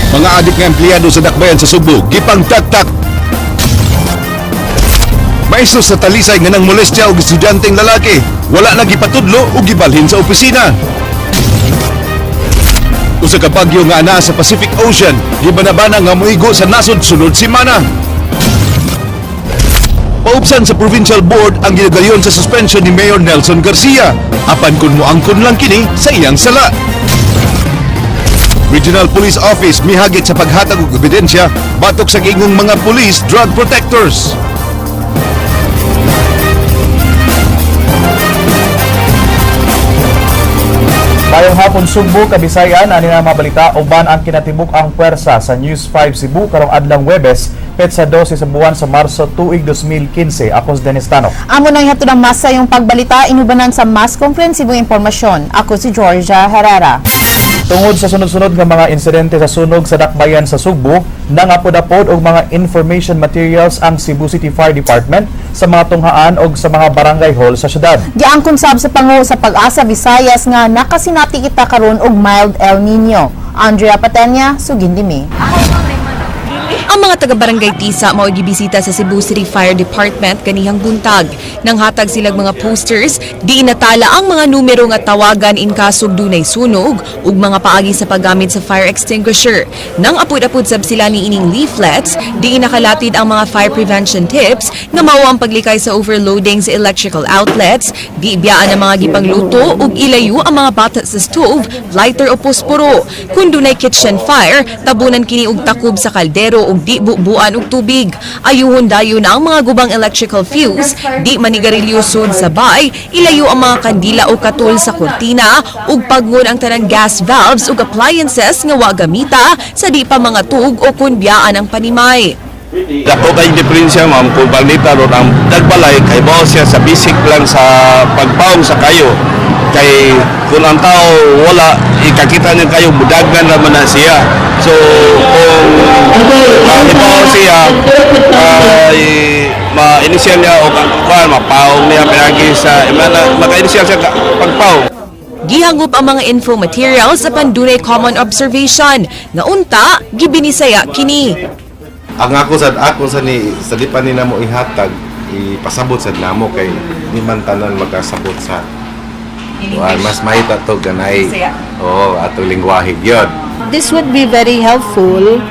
Mga adik nga empleyado sa dakbayan sa Sugbo, gipangtaktak. Maestro sa Talisay nga nang molestya og estudyanteng lalaki, wala na gipatudlo o gibalhin sa opisina. Usa ka bagyo nga anaa sa Pacific Ocean, gibanabana nga moigo sa nasod sunod semana. Paupsan sa Provincial Board ang ginagayon sa suspension ni Mayor Nelson Garcia. Apan kun moangkon lang kini sa iyang sala. Regional Police Office mihagit sa paghatag og ebidensya batok sa giingong mga police drug protectors. Mayong hapon, Sugbo, Kabisayan, ani na mga balita uban ang kinatibuk ang puwersa sa News 5 Cebu karong adlang Webes, petsa 12 sa buwan sa Marso tuig 2015. Ako si Dennis Tano. Amo nang ihatod ang masa yung pagbalita inubanan sa mas komprehensibong impormasyon. Ako si Georgia Herrera. Tungod sa sunod-sunod nga mga insidente sa sunog sa dakbayan sa Sugbo, nangapod-apod og mga information materials ang Cebu City Fire Department sa mga tunghaan og sa mga barangay hall sa syudad. Giangkon sab sa pangu sa Pag-asa Visayas nga nakasinati kita karon og mild El Nino. Andrea Patenya, sugindi mi. Ang mga taga-barangay Tisa mao gibisita sa Cebu City Fire Department kanihang buntag. Nanghatag silag mga posters, di natala ang mga numero nga tawagan in kaso dunay sunog ug mga paagi sa paggamit sa fire extinguisher. Nang apud-apud sab sila ni ining leaflets, di nakalatid ang mga fire prevention tips nga mao ang paglikay sa overloading sa electrical outlets, di biyaan ang mga gipangluto ug ilayo ang mga bata sa stove, lighter o posporo. Kung dunay kitchen fire, tabunan kini og takob sa kaldero ug di bubuan og tubig. Ayuhon dayon ang mga gubang electrical fuse, di manigarilyo sud sa bay, ilayo ang mga kandila o katol sa kurtina ug pagngon ang tanang gas valves ug appliances nga wa gamita sa di pa mga tug o kun biyaan ang panimay. Dako kay diferensya, ma'am, kung balita ron ang dagbalay kay bawo siya sa basic lang sa pagpaong sa kayo. Kay kung ang tao wala ikakita niya kayo budagan naman na siya. So kung ibaw siya ay ma-initial niya o kuan mapaong niya pinagi sa maka-initial siya pagpaong. Gihangop ang mga info materials sa pandunay common observation nga unta gibinisaya kini. Ang ako sa ni sa di pa ni namo ihatag, ipasabot sad namo kay di man tanan makasabot sa kuan, mas mahita to ganay, oo, ato lingwahe gyud. This would be very helpful.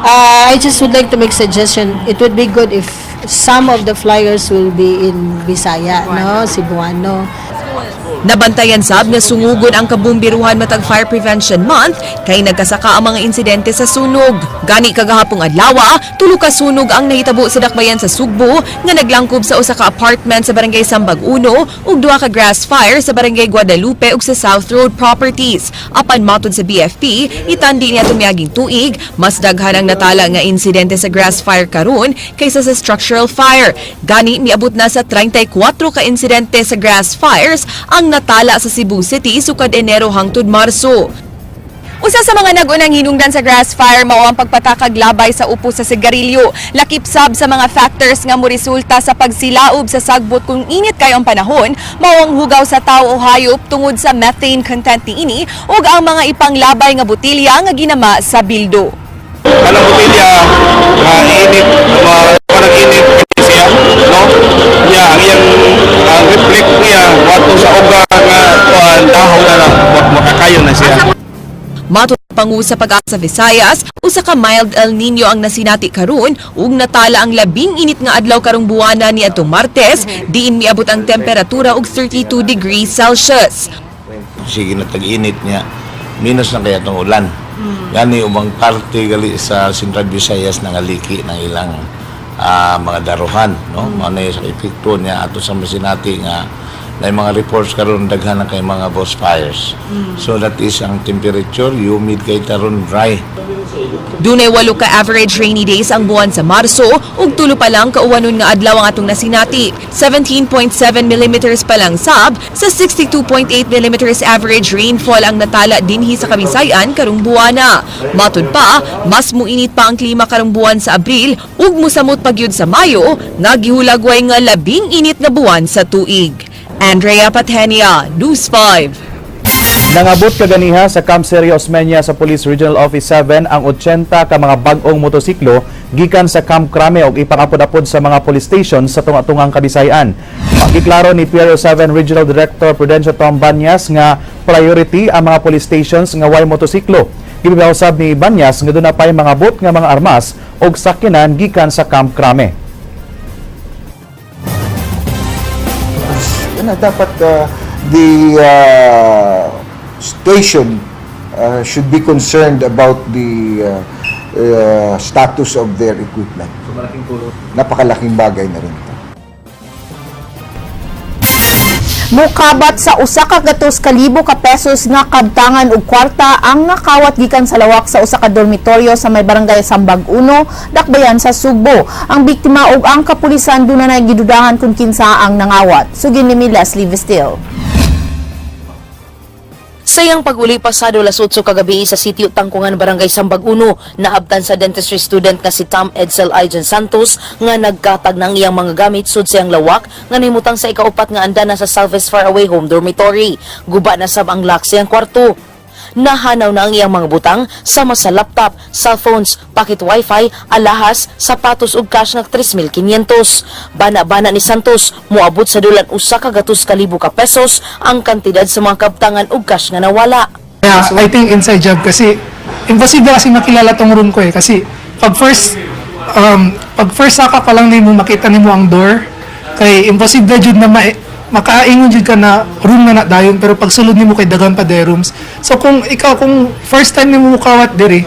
I just would like to make suggestion. It would be good if some of the flyers will be in Bisaya, no? Cebuano. Nabantayan sab nga sungugon ang kabumbiruhan matag Fire Prevention Month kay nagkasaka ang mga insidente sa sunog. Gani kagahapong adlaw, tulo ka sunog ang nahitabo sa dakbayan sa Sugbo nga naglangkob sa usa ka apartment sa Barangay Sambag 1 ug duha ka grass fire sa Barangay Guadalupe ug sa South Road Properties. Apan matod sa BFP, itandi niya tumiaging tuig, mas daghan ang natala nga insidente sa grass fire karon kaysa sa structural fire. Gani miabot na sa 34 ka insidente sa grass fires ang natala sa Cebu City sukad Enero hangtod Marso. Usa sa mga nag-unang hinungdan sa grass fire mao ang pagpatakag labay sa upo sa sigarilyo. Lakip sab sa mga factors nga moresulta sa pagsilaob sa sagbot kung init kayo ang panahon, mao ang hugaw sa tao o hayop tungod sa methane content niini ug ang mga ipanglabay nga botelya nga ginama sa bildo. Kanang botelya nga init, kanang init siya, no, niya ang iyang ang reflect niya wato sa uga nga kuan dahon na na makakayo na siya. Matod pangu sa Pag-asa Visayas, usa ka mild El Nino ang nasinati karon ug natala ang labing init nga adlaw karong buwana ni adtong Martes, diin miabot ang temperatura og 32 degrees Celsius. Sige na tag-init niya, minus na kaya itong ulan. Gani ubang parte gali sa Central Visayas nangaliki ng ilang mga daruhan, no? Mao na sa epekto niya ato sa masinati nga na mga reports karon daghan na kay mga bush fires. So that is ang temperature, humid kay taron, dry. Dunay walo ka average rainy days ang buwan sa Marso ug tulo pa lang kauwanon nga adlaw ang atong nasinati. 17.7 millimeters pa lang sab sa 62.8 millimeters average rainfall ang natala dinhi sa Kabisayan karong buwana. Matud pa, mas muinit pa ang klima karong buwan sa Abril ug musamot pa gyud sa Mayo nga gihulagway nga labing init nga buwan sa tuig. Andrea Patenia, News 5. Nangabot kaganiha sa Camp Sergio Osmeña sa Police Regional Office 7 ang 80 ka mga bag-ong motosiklo gikan sa Camp Crame og ipangapod-apod sa mga police station sa tunga-tungang Kabisayan. Giklaro ni PRO 7 Regional Director Prudencio Tom Banyas nga priority ang mga police stations nga way motosiklo. Gibibaw sab ni Banyas nga duna pay mga bot nga mga armas og sakyanan gikan sa Camp Crame. Ano, dapat the station should be concerned about the status of their equipment. So, malaking tulong. Napakalaking bagay na rin ito. Mukabat sa 100,000 ka pesos nga kabtangan og kwarta ang nakawat gikan sa lawak sa usa ka dormitoryo sa may barangay Sambag 1, Dakbayan sa Sugbo. Ang biktima ug ang kapulisan duna nay gidudahan kung kinsa ang nangawat. Sugin ni Leslie Vestil. Sa iyang pag-uli pasado alas 8 kagabi sa sitio Tangkungan, Barangay Sambag 1, naabtan sa dentistry student nga si Tom Edsel Aijan Santos nga nagkatag ng iyang mga gamit sud sa iyang lawak nga nahimutang sa ikaupat nga andana sa Salves Faraway Home Dormitory. Guba na sab ang lock sa iyang kwarto. Nahanaw na ang iyang mga butang sama sa laptop, cellphones, packet wifi, alahas, sapatos ug cash nga 3,500. Bana-bana ni Santos, moabot sa dulan 100,000 ka pesos ang kantidad sa mga kabtangan ug cash nga nawala. Yeah, I think inside job kasi imposible kasi makilala tong room ko eh, kasi pag first saka pa lang nimo, makita nimo ang door kay imposible jud na makaingon jud ka na room na na dayon, pero pag sulod nimo kay daghan pa day rooms. So kung ikaw, kung first time nimo mukawat diri,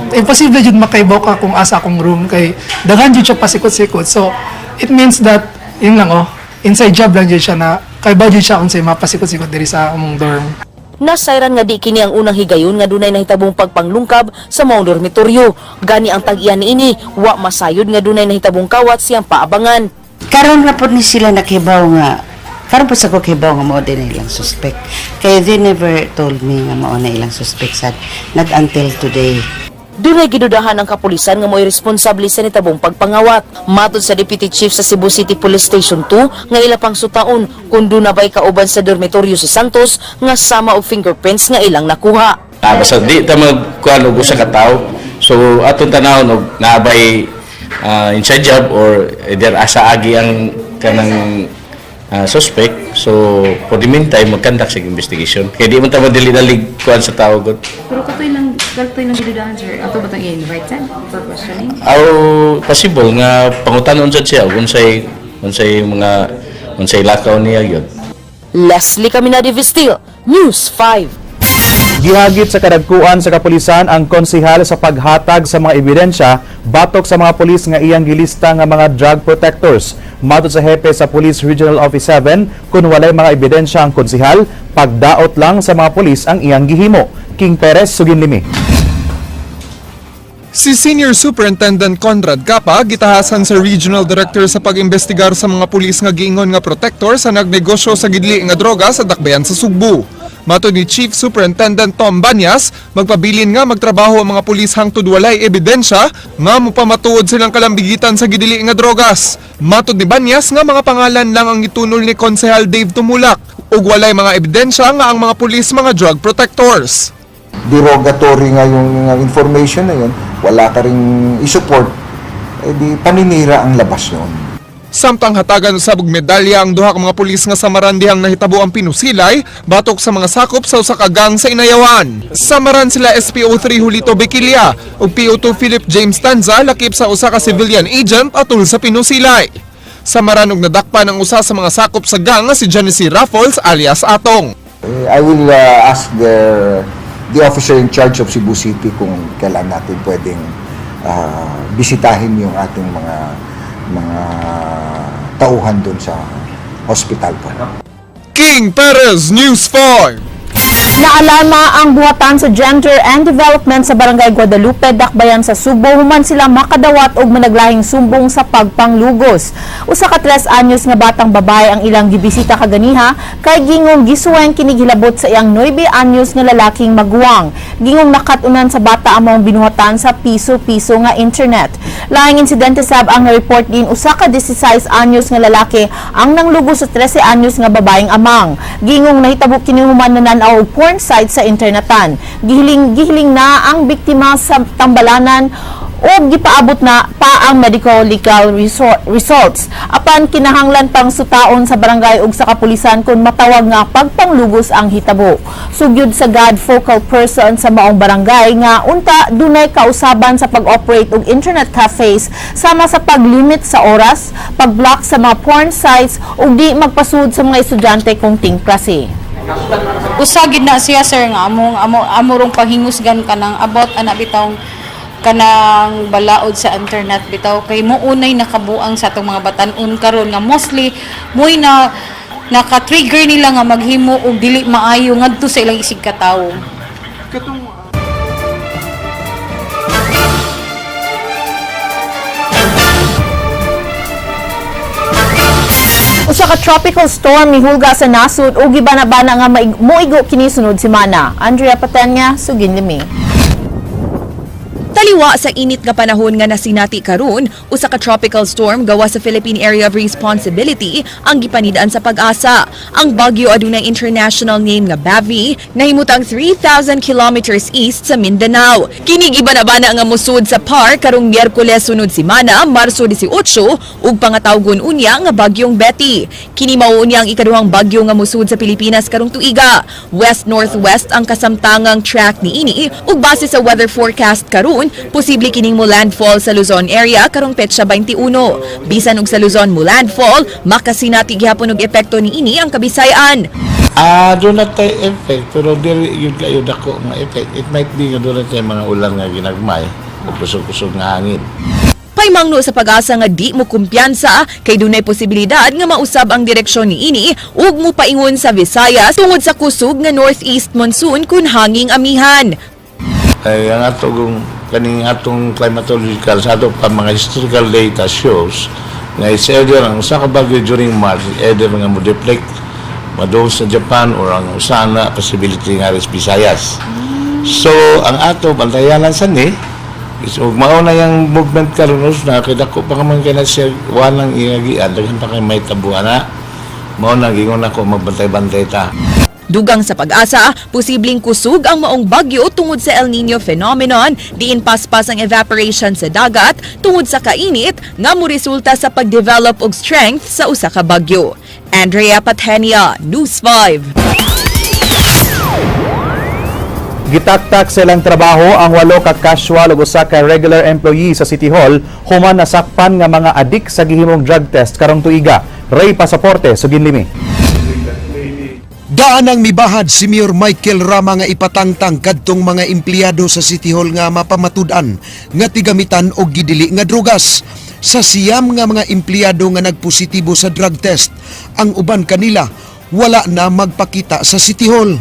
imposible jud makaibaw ka kung asa akong room kay daghan jud siya pasikot-sikot. So it means that yun lang, oh, inside job lang jud siya na kaibaw jud siya unsay mapasikot-sikot diri sa among dorm. Nasayran nga di kini ang unang higayon nga dunay nahitabong pagpanglungkab sa maong dormitoryo. Gani ang tag-iya niini, wa masayod nga dunay nahitabong kawat siyang paabangan. Karon ra pod ni sila nakibaw nga, karon po sa ko kibaw nga mao din na ilang suspect. Kay they never told me nga mao na ilang suspect sad, not until today. Dunay gidudahan ang kapulisan nga mo'y responsable sa nitabong pagpangawat. Matod sa Deputy Chief sa Cebu City Police Station 2 nga ila pang sutaon kung duna ba'y kauban sa dormitoryo si Santos nga sama og fingerprints nga ilang nakuha. Basta di ta magkuan og usa ka tawo. So atong tanawon og naabay inside job or either asa agi ang kanang suspect. So for the meantime, mag-conduct sa investigation. Kay di man ta madali-dalig kuan sa tao gud. Pero katoy lang gidudahan, sir. Ato ba itong i-invite, sir, for questioning? Aw, possible nga pangutanon sad siya unsay mga unsay lakaw niya gyud. Leslie Caminade Vestil, News 5. Gihagit sa kadagkuan sa kapulisan ang konsehal sa paghatag sa mga ebidensya batok sa mga pulis nga iyang gilista nga mga drug protectors. Matod sa hepe sa Police Regional Office 7, kung walay mga ebidensya ang konsehal, pagdaot lang sa mga pulis ang iyang gihimo. King Perez, Suginlimi. Si Senior Superintendent Conrad Capa gitahasan sa Regional Director sa pag-imbestigar sa mga pulis nga giingon nga protector sa nagnegosyo sa gidli nga droga sa Dakbayan sa Sugbo. Matod ni Chief Superintendent Tom Banyas, magpabilin nga magtrabaho ang mga pulis hangtod walay ebidensya nga mupamatuod silang kalambigitan sa gidili nga drogas. Matod ni Banyas nga mga pangalan lang ang gitunol ni Konsehal Dave Tumulak ug walay mga ebidensya nga ang mga pulis mga drug protectors. Derogatory nga yung information na yun, wala ka ring i-support, eh di paninira ang labas yun. Samtang hatagan usab og medalya ang duha ka mga pulis nga samaran dihang nahitabo ang pinusilay batok sa mga sakop sa usa ka gang sa Inayawan. Samaran sila SPO3 Julito Bequilia ug PO2 Philip James Tanza lakip sa usa ka civilian agent atul sa pinusilay. Samaran og nadakpan ang usa sa mga sakop sa gang nga si Genesee Raffles alias Atong. Eh, I will ask the officer in charge of Cebu City kung kailan natin pwedeng bisitahin yung ating mga tauhan doon sa hospital po. King Perez, News 5. Naalarma ang buhatan sa Gender and Development sa Barangay Guadalupe, Dakbayan sa Sugbo human sila makadawat og managlahing sumbong sa pagpanglugos. Usa ka 3 anyos nga batang babae ang ilang gibisita kaganiha kay gingong gisuwayan kini gilabot sa iyang 9 anyos nga lalaking maguwang. Gingong nakat-unan sa bata ang maong binuhatan sa piso-piso nga internet. Lahing insidente sab ang report din, usa ka 16 anyos nga lalaki ang nanglugos sa 13 anyos nga babaeng amang. Gingong nahitabo kini human nanan-aw og porn site sa internetan. Gihiling na ang biktima sa tambalanan ug gipaabot na pa ang medical legal results. Apan kinahanglan pang sutaon sa barangay ug sa kapulisan kung matawag nga pagpanglugos ang hitabo. Sugyod sa GAD focal person sa maong barangay nga unta dunay kausaban sa pag-operate og internet cafes sama sa paglimit sa oras, pag-block sa mga porn sites ug di magpasud sa mga estudyante kung tingklase. Usa gid na siya, sir, nga among amo amorong panghingusgan kanang about ana bitawng kanang balaod sa internet bitaw, kay mo unay nakabuang sa atong mga batan-on karon nga mostly mo'y na naka-trigger nila nga maghimo og dili maayo ngadto sa ilang isig katawo. Usa ka tropical storm mihulga sa nasud ug gibana-bana nga moigo kini sunod semana. Andrea Patenya, sugin limi. Taliwa sa init nga panahon nga nasinati karon, usa ka tropical storm gawa sa Philippine Area of Responsibility ang gipanid-an sa Pag-asa. Ang bagyo adunay international name nga Bavi, nahimutang 3,000 kilometers east sa Mindanao. Kini gibana-bana nga mosud sa PAR karong Miyerkules sunod semana, Marso 18, ug pangatawgon unya nga bagyong Betty. Kini mao unya ang ikaduhang bagyo nga mosud sa Pilipinas karong tuiga. West northwest ang kasamtangang track niini ug base sa weather forecast karon, posible kining mo landfall sa Luzon area karong petsa 21. Bisan og sa Luzon mo landfall, makasinati gihapon og epekto niini ang Kabisayan. Ah, duna tay effect, pero dili yun kayo dako nga effect. It might be nga duna tay mga ulan nga ginagmay o kusog-kusog nga hangin. Paimangno sa Pag-asa nga di mo kumpiyansa kay dunay posibilidad nga mausab ang direksyon niini ug mupaingon sa Visayas tungod sa kusog nga northeast monsoon kun hanging amihan. Ay, ang atong kaning atong climatological sa ato pa mga historical data shows nga it's either ang usa ka bagyo during March, either nga mo deflect madung sa Japan or ang usa na possibility nga ris Visayas. So ang ato bantayanan sa ni is ug mao na yung movement karon na kay dako pa ka man kay na siya walang iagian, daghan pa kay may tabuan na mao na gingon ako, magbantay-bantay ta. Dugang sa Pag-asa, posibleng kusog ang maong bagyo tungod sa El Nino phenomenon, diin paspas ang evaporation sa dagat tungod sa kainit nga moresulta sa pagdevelop og strength sa usa ka bagyo. Andrea Patenia, News 5. Gitaktak sa ilang trabaho ang walo ka casual ug usa ka regular employee sa City Hall human nasakpan nga mga adik sa gihimong drug test karong tuiga. Ray Pasaporte, sugin limi. Daan ang mibahad si Mayor Michael Rama nga ipatangtang kadtong mga empleyado sa City Hall nga mapamatud-an nga tigamitan og gidili nga drugas. Sa 9 nga mga empleyado nga nagpositibo sa drug test, ang uban kanila wala na magpakita sa City Hall.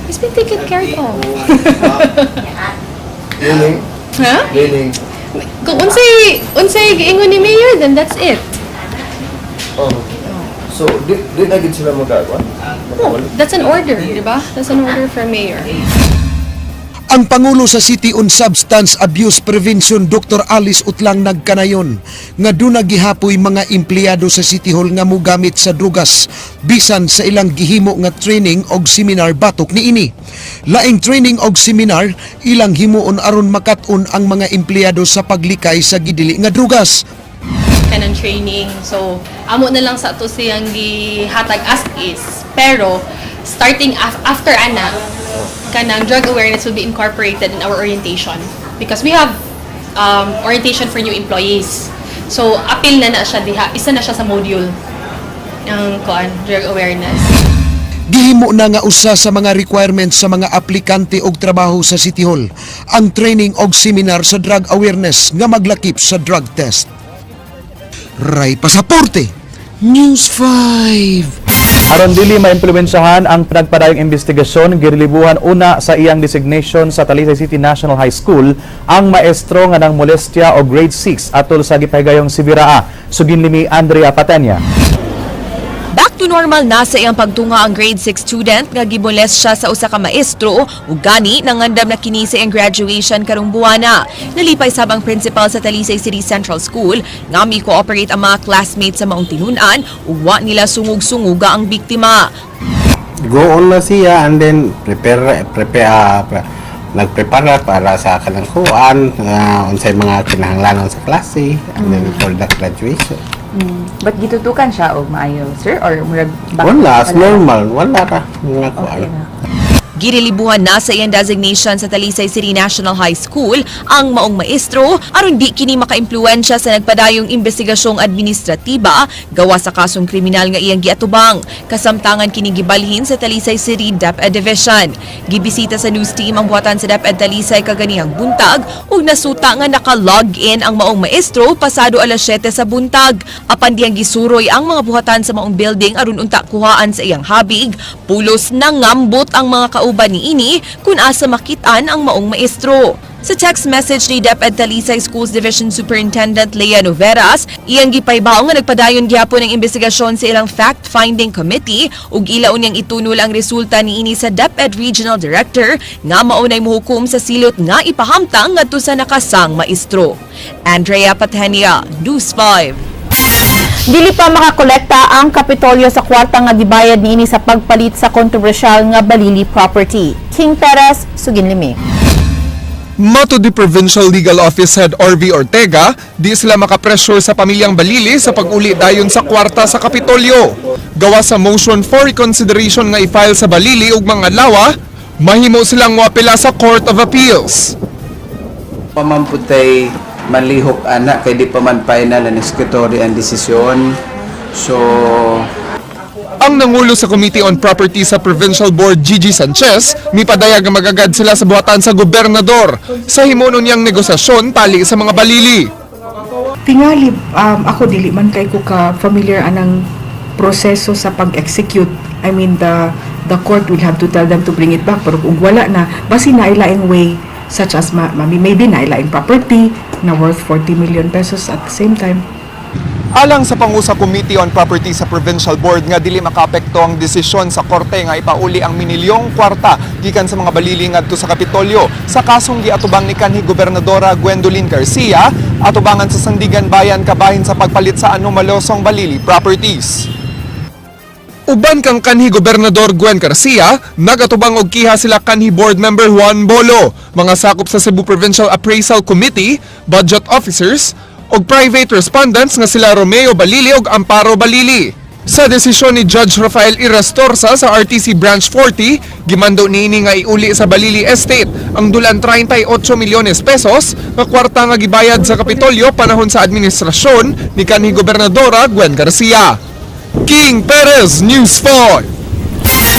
He's been taken care of. Meaning? Huh? Meaning? Kung unsay unsay giingon ni Mayor, then that's it. Oh. So, di na gid sila magagawa? Oh, that's an order, di ba? That's an order from Mayor. Ang Pangulo sa City on Substance Abuse Prevention, Dr. Alice Utlang, nagkanayon nga duna gihapoy mga empleyado sa City Hall nga mogamit sa drugas bisan sa ilang gihimo nga training og seminar batok niini. Laing training og seminar ilang himuon aron makat-on ang mga empleyado sa paglikay sa gidili nga drugas. Kanang training. So, amo na lang sa ato siyang gihatag as is. Pero, starting after ana, kanang drug awareness will be incorporated in our orientation. Because we have orientation for new employees. So, apil na na siya diha. Isa na siya sa module ang kuan, drug awareness. Gihimo na nga usa sa mga requirements sa mga aplikante og trabaho sa City Hall ang training og seminar sa drug awareness nga maglakip sa drug test. Ray Pasaporte, News 5. Aron dili maimpluwensyahan ang nagpadayong investigasyon, girelibuhan una sa iyang designation sa Talisay City National High School ang maestro nga nang molestya og grade 6 atol sa gipahigayong Sibiraa. Sugin limi, Andrea Patenya. Back to normal na sa iyang pagtunga ang grade 6 student nga gimoles siya sa usa ka maestro ug gani nangandam na kini sa iyang graduation karong buwana. Nalipay sab ang principal sa Talisay City Central School nga mi-cooperate ang mga classmates sa maong tinun-an ug wa nila sungog-sunguga ang biktima. Go on na siya and then prepare prepare nagprepara para sa kanang kuan unsay mga kinahanglanon sa klase and then for the graduation. But gitutukan siya og maayo, sir, or murag Wala, as normal, wala ra mga kuan. Girelibuhan na sa iyang designation sa Talisay City National High School ang maong maestro aron di kini makaimpluwensya sa nagpadayong investigasyong administratiba gawa sa kasong kriminal nga iyang giatubang. Kasamtangan kini gibalhin sa Talisay City DepEd Division. Gibisita sa news team ang buhatan sa DepEd Talisay kaganihang buntag ug nasuta nga naka-log in ang maong maestro pasado alas 7 sa buntag. Apan diyang gisuroy ang mga buhatan sa maong building aron unta kuhaan sa iyang habig, pulos nangambot ang mga kauban niini kung asa makitaan ang maong maestro. Sa text message ni DepEd Talisay Schools Division Superintendent Lea Noveras, iyang gipaybaw nga nagpadayon gihapon ang investigasyon sa ilang fact-finding committee ug ila unyang itunol ang resulta niini sa DepEd Regional Director nga maunay mohukom sa silot nga ipahamtang ngadto sa nakasang maestro. Andrea Patenia, News 5. Dili pa makakolekta ang Kapitolyo sa kwarta nga gibayad niini sa pagpalit sa kontrobersyal nga Balili property. King Perez, Suginlimi. Mato di Provincial Legal Office Head RV Ortega, di sila makapressure sa pamilyang Balili sa pag-uli dayon sa kwarta sa Kapitolyo. Gawa sa motion for reconsideration nga i-file sa Balili ug mga lawa, mahimo silang moapela sa Court of Appeals. Pamamputay malihok ana kay di pa man final ang executory ang desisyon. So Ang nangulo sa Committee on Property sa Provincial Board, Gigi Sanchez, mipadayag nga magagad sila sa buhatan sa gobernador sa himunon niyang negosasyon tali sa mga Balili. Tingali, ako dili man kay ko ka familiar anang proseso sa pag-execute. I mean, the court will have to tell them to bring it back. Pero kung wala na, basi na ilaing way such as maybe na ilaing property na worth 40 million pesos at the same time. Alang sa pangu sa Committee on Property sa Provincial Board nga dili makaapekto ang desisyon sa korte nga ipauli ang minilyong kwarta gikan sa mga Balili ngadto sa Kapitolyo sa kasong giatubang ni kanhi Gobernadora Gwendolyn Garcia atubangan sa Sandiganbayan kabahin sa pagpalit sa anomalosong Balili properties. Uban kang kanhi Gobernador Gwen Garcia, nagatubang og kiha sila kanhi board member Juan Bolo, mga sakop sa Cebu Provincial Appraisal Committee, budget officers, ug private respondents nga sila Romeo Balili ug Amparo Balili. Sa desisyon ni Judge Rafael Irastorza sa RTC Branch 40, gimando niini nga iuli sa Balili Estate ang dulan 38 milyones pesos nga kwarta nga gibayad sa Kapitolyo panahon sa administrasyon ni kanhi Gobernadora Gwen Garcia. King Perez, News 5.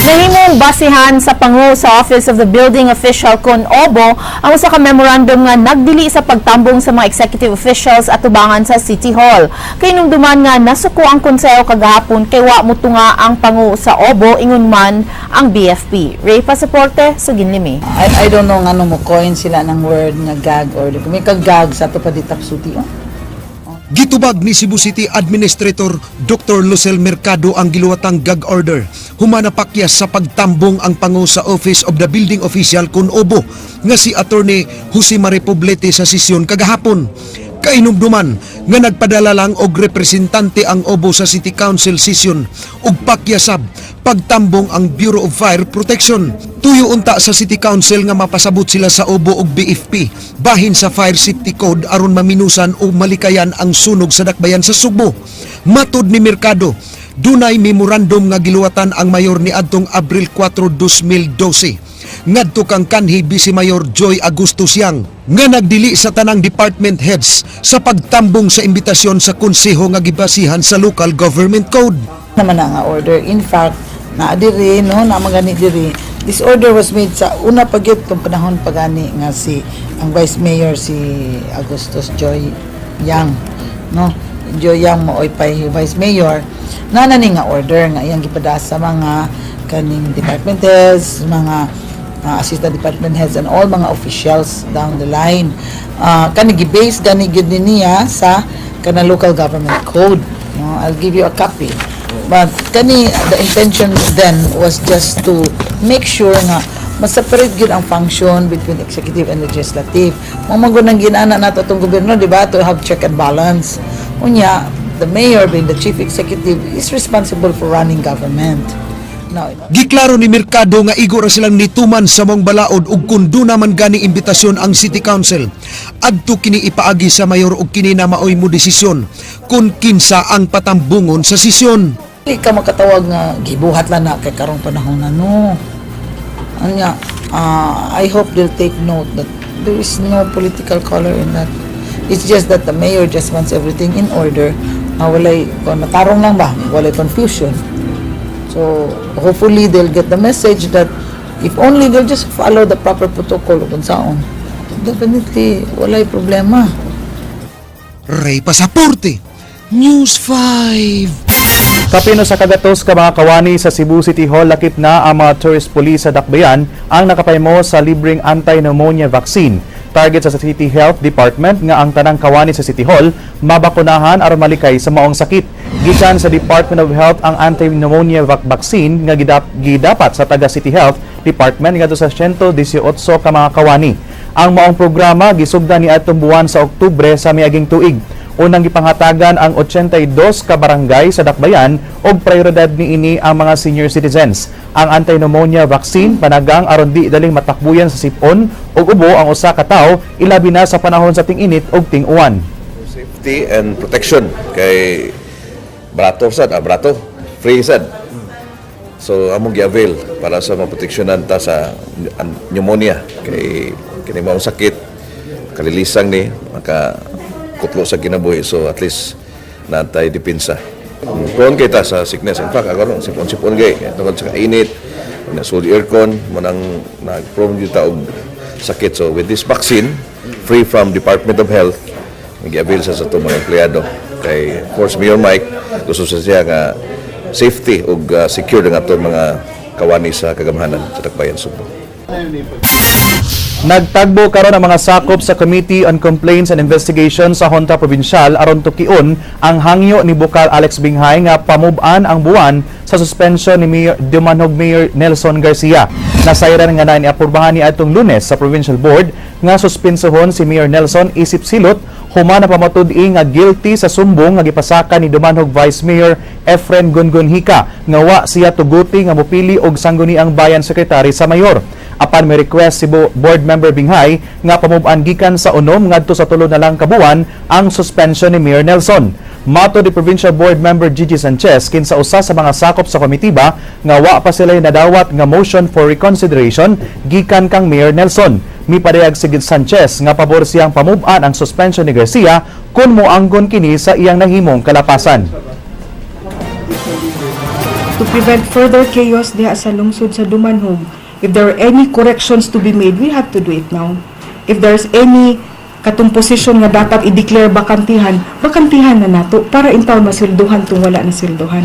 Nahimong basihan sa pangu sa Office of the Building Official kon OBO ang usa ka memorandum nga nagdili sa pagtambong sa mga executive officials at tubangan sa City Hall. Kahinumduman nga nasuko ang konseho kagahapon kay wa motunga ang pangu sa OBO ingon man ang BFP. Ray Pasaporte, Suginlimi. I don't know ngano mo coin sila ng word nga gag order. Kung may kag-gag sa ato pa di tapsuti. Oh. Gitubag ni Cebu City Administrator Dr. Lucel Mercado ang giluwatang gag order. Humana pakyas sa pagtambong ang pangu sa Office of the Building Official kun OBO nga si Attorney Jose Mari Poblete sa sesyon kagahapon. Kainumduman nga nagpadala lang og representante ang OBO sa City Council session ug pakyasab pagtambong ang Bureau of Fire Protection. Tuyo unta sa City Council nga mapasabot sila sa OBO ug BFP bahin sa Fire Safety Code aron maminusan o malikayan ang sunog sa dakbayan sa Sugbo. Matud ni Mercado, dunay memorandum nga giluwatan ang mayor ni adtong Abril 4, 2012 ngadto kang kanhi Vice Mayor Joy Augustus Yang nga nagdili sa tanang department heads sa pagtambong sa imbitasyon sa konseho nga gibasihan sa Local Government Code. Naman na nga order. In fact, naa diri no, na magani diri. This order was made sa una pa gyud tong panahon pa gani nga si ang Vice Mayor si Augustus Joy Yang, no. Joy Yang maoy pay Vice Mayor. Naa na ni nga order nga iyang gipada sa mga kaning department heads, mga assistant department heads and all mga officials down the line. Kani gi-base gani gyud ni niya sa kana Local Government Code. No, I'll give you a copy. But kani the intention then was just to make sure nga ma-separate gyud ang function between executive and legislative. Mao man gud nang ginana nato atong gobyerno, di ba, to have check and balance. Unya, the mayor being the chief executive is responsible for running government. No. Giklaro ni Mercado nga igo ra silang nituman sa maong balaod ug kun duna man gani imbitasyon ang City Council. Adto kini ipaagi sa mayor ug kini na maoy mo desisyon kung kinsa ang patambungon sa sesyon. Di ka makatawag nga gibuhat lang na kay karong panahon na, no. Anya, I hope they'll take note that there is no political color in that. It's just that the mayor just wants everything in order. Walay, kung matarong lang ba, walay confusion. So, hopefully they'll get the message that if only they'll just follow the proper protocol kung saon. Definitely, walay problema. Ray Pasaporte, News 5. Kapin 100 ka mga kawani sa Cebu City Hall, lakip na ang mga tourist police sa Dakbayan, ang nakapaymo sa libreng anti-pneumonia vaccine. Target sa City Health Department nga ang tanang kawani sa City Hall mabakunahan aron malikay sa maong sakit. Gikan sa Department of Health ang anti-pneumonia vaccine nga gidapat sa taga City Health Department ngadto sa 118 ka mga kawani. Ang maong programa gisugdan ni atong buwan sa Oktubre sa miaging tuig. Unang gipanghatagan ang 82 ka barangay sa Dakbayan ug prioridad niini ang mga senior citizens. Ang anti-pneumonia vaccine panagang aron di daling matakbuyan sa sipon ug ubo ang usa ka tawo, ilabi na sa panahon sa ting-init ug ting-uwan. Safety and protection kay barato sad, barato, free sad. So among gi-avail para sa maproteksyonan ta sa pneumonia kay kini maong sakit kalilisang ni maka kutlo sa kinabuhi, so at least natay depensa. Prone kay ta sa sickness. In fact, ako ron, sipon-sipon kay tungod sa kainit, na aircon mo nang nag-prone gyud ta og sakit. So with this vaccine, free from Department of Health, nag-avail sa atong mga empleyado kay of course Mayor Mike gusto sa siya nga safety ug secure ang atong mga kawani sa kagamhanan sa Dakbayan Sugbo. Nagtagbo karon ang mga sakop sa Committee on Complaints and Investigation sa Honta Provincial aron tukion ang hangyo ni Bukal Alex Binghay nga pamub-an ang buwan sa suspension ni Mayor, Dumanhog Mayor Nelson Garcia. Nasayran nga na niapurbahan ni atong Lunes sa Provincial Board nga suspensyohon si Mayor Nelson isip silot human na pamatud-i nga guilty sa sumbong nga gipasaka ni Dumanhog Vice Mayor Efren Gungun Hika nga wa siya tuguti nga mopili og sangguniang bayan secretary sa mayor. Apan may request si board member Binghay nga pamub-an gikan sa 6 ngadto sa 3 na lang kabuan ang suspension ni Mayor Nelson. Matod ni Provincial Board Member Gigi Sanchez, kinsa usa sa mga sakop sa komitiba, nga wa pa sila nadawat nga motion for reconsideration gikan kang Mayor Nelson. Mipadayag si Sanchez nga pabor siyang pamub-an ang suspension ni Garcia kung moanggon kini sa iyang nahimong kalapasan. To prevent further chaos diha sa lungsod sa Dumanhog, if there are any corrections to be made, we have to do it now. If there's any katong posisyon nga dapat i-declare bakantihan, bakantihan na nato para intawon maswelduhan tung wala na swelduhan.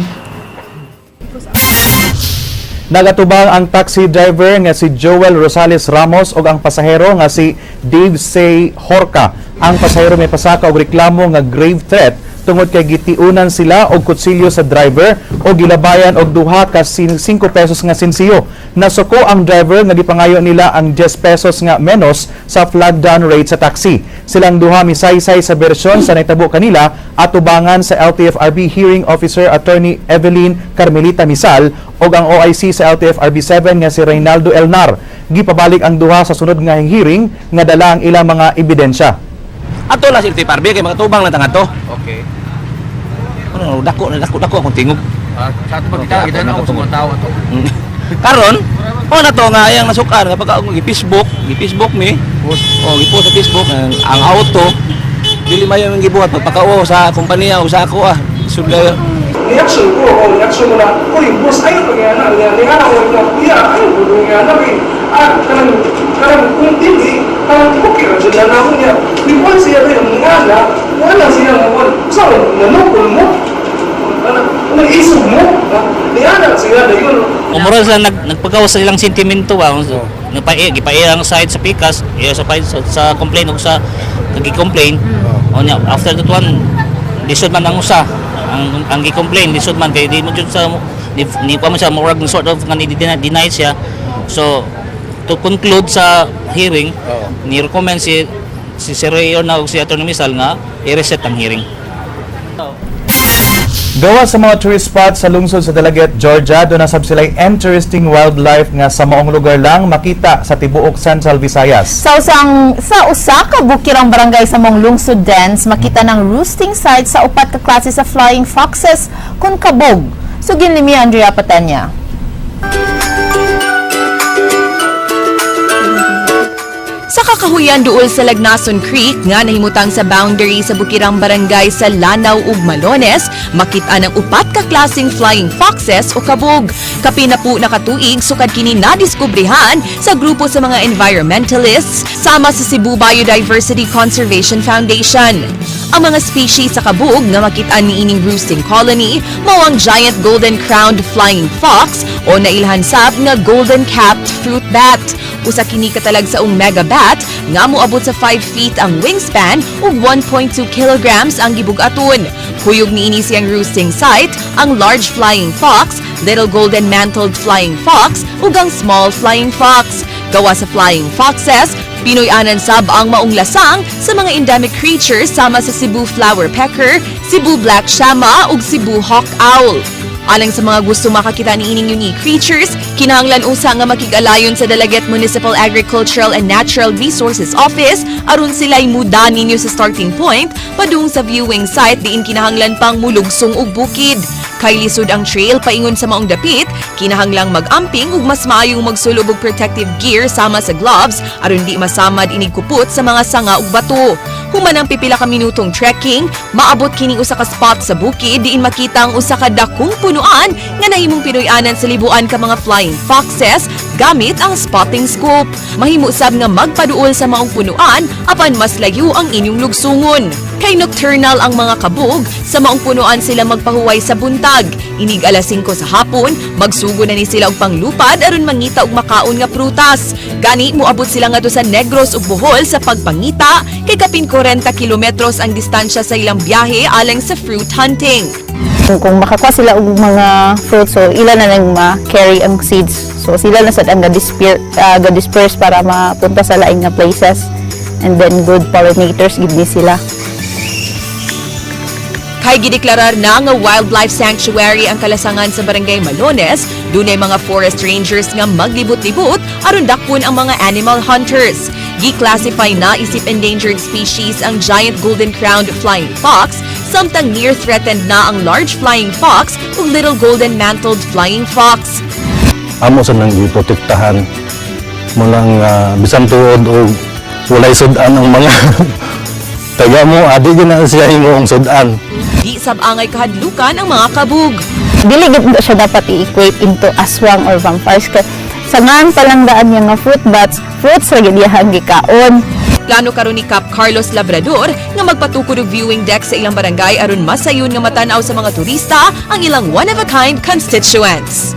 Nagatubang ang taxi driver nga si Joel Rosales Ramos ug ang pasahero nga si Dave Say Horca. Ang pasahero may pasaka og reklamo nga grave threat tungod kay gitiunan sila og kutsilyo sa driver o gilabayan og duha ka 5 pesos nga sinsiyo. Nasuko ang driver nga gipangayo nila ang 10 pesos nga menos sa flag down rate sa taxi. Silang duha misaysay sa bersyon sa nahitabo kanila atubangan sa LTFRB hearing officer Attorney Evelyn Carmelita Misal ug ang OIC sa LTFRB 7 nga si Reynaldo Elnar. Gipabalik ang duha sa sunod nga hearing nga dala ang ilang mga ebidensya. Ato lang sa LTFRB kay mga tubang lang tanga to. Okay. Ano dako na dako dako akong tingog. Sa ato pagkita, kita na ako sa mga tao ato. Karon, mo na to nga ayang nasukan nga pagka gi-Facebook, gi-Facebook mi. Oh, gi-post sa Facebook ang auto dili mayo ang gibuhat pagpakauwaw sa kompanya o sa ako ah. Sudlayo. Reaction ko, oh, reaction mo na, "Uy, boss, ayaw pa nga na, nga, nga na, nga, kuya, ayaw ko nga na, eh. Kanang, kanang, kung dili, kanang, okay, ra, dyan na ako niya." Di ba siya rin, nga na, wala siya nga, wala, sa, nanukol mo, kanang, isog mo, niya na, siya na yun. Umura sila nagpagawa sa ilang sentimento ba. Nagpa gipaila ang side sa pikas, iya sa complain o sa nagi-complain. O nya after that one, lisod man ang usa. Ang gi-complain lisod man kay di mo jud sa ni pa man siya murag sort of nga ni deny siya. So to conclude sa hearing, ni recommend si si Sir Rayon na ug si Attorney Misal nga i-reset ang hearing. Gawa sa mga tourist spots sa lungsod sa Dalaguete, Georgia, duna sab sila'y interesting wildlife nga sa maong lugar lang makita sa tibuok Central Visayas. Sa usa ka bukirang barangay sa maong lungsod Dance, makita ng roosting site sa upat ka klase sa flying foxes kun kabog. Sugin ni Andrea Patanya. Sa kakahuyan duol sa Lagnason Creek nga nahimutang sa boundary sa Bukirang Barangay sa Lanao ug Malones, makita ng upat ka klaseng flying foxes o kabog. Kapin na po nakatuig sukad kini nadiskubrehan sa grupo sa mga environmentalists sama sa Cebu Biodiversity Conservation Foundation. Ang mga species sa kabog nga makita niining roosting colony mao ang giant golden crowned flying fox o nailhan sab nga golden capped fruit bat. Usa kini katalagsaong mega bat nga moabot sa 5 feet ang wingspan ug 1.2 kilograms ang gibug-aton. Kuyog niini siyang roosting site ang large flying fox, little golden mantled flying fox ug ang small flying fox. Gawa sa flying foxes, Pinoy-anan sab ang maong lasang sa mga endemic creatures sama sa Cebu flower pecker, Cebu black shama ug Cebu hawk owl. Alang sa mga gusto makakita ni ining unique creatures, kinahanglan usa nga makig-alayon sa Dalaguete Municipal Agricultural and Natural Resources Office aron sila'y muda ninyo sa starting point padung sa viewing site diin kinahanglan pang mulugsong og bukid. Kay lisod ang trail paingon sa maong dapit, kinahanglang mag-amping ug mas maayong magsulob og protective gear sama sa gloves aron di masamad inig kupot sa mga sanga ug bato. Human ang pipila ka minutong trekking, maabot kining usa ka spot sa bukid diin makita ang usa ka dakong punuan nga nahimong Pinoy-anan sa libuan ka mga flying foxes gamit ang spotting scope. Mahimo sab nga magpaduol sa maong punuan apan mas layo ang inyong lugsungon. Kay nocturnal ang mga kabog, sa maong punuan sila magpahuway sa buntag. Inig alas 5 sa hapon, magsugo na ni sila og panglupad aron mangita og makaon nga prutas. Gani moabot sila ngadto sa Negros ug Bohol sa pagpangita kay kapin 40 kilometros ang distansya sa ilang biyahe alang sa fruit hunting. Kung makakuha sila og mga fruits, so ila na nang ma-carry ang seeds. So sila na sad ang ga-disperse para mapunta sa laing nga places. And then good pollinators gid ni sila. Kay gideklarar na nga wildlife sanctuary ang kalasangan sa Barangay Malones, dunay mga forest rangers nga maglibot-libot aron dakpon ang mga animal hunters. Gi-classify na isip endangered species ang giant golden-crowned flying fox, samtang near threatened na ang large flying fox ug little golden mantled flying fox. Amo sa nang giprotektahan mo lang bisan tuod og walay sud-an ang mga taga mo adi gyud na siya imong sud-an. Di sab angay kahadlukan ang mga kabug. Dili gid siya dapat i-equate into aswang or vampires kay sa ngan pa lang daan niya nga fruit bats, fruits ra gid iyang gikaon. Plano karon ni Cap Carlos Labrador nga magpatukod og viewing deck sa ilang barangay aron masayon nga matan-aw sa mga turista ang ilang one-of-a-kind constituents.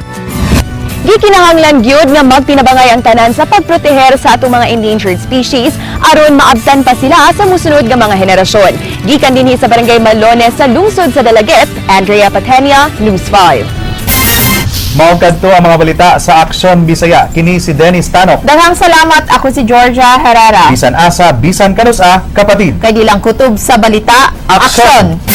Gikinahanglan gyud nga magtinabangay ang tanan sa pagproteher sa atong mga endangered species aron maabtan pa sila sa musunod nga mga henerasyon. Gikan dinhi sa Barangay Malones sa lungsod sa Dalaguete, Andrea Patenia, News 5. Mao kadto ang mga balita sa Aksyon Bisaya. Kini si Dennis Tanok. Daghang salamat, ako si Georgia Herrera. Bisan asa, bisan kanusa, kapatid. Kay di lang kutob sa balita, Aksyon! Aksyon!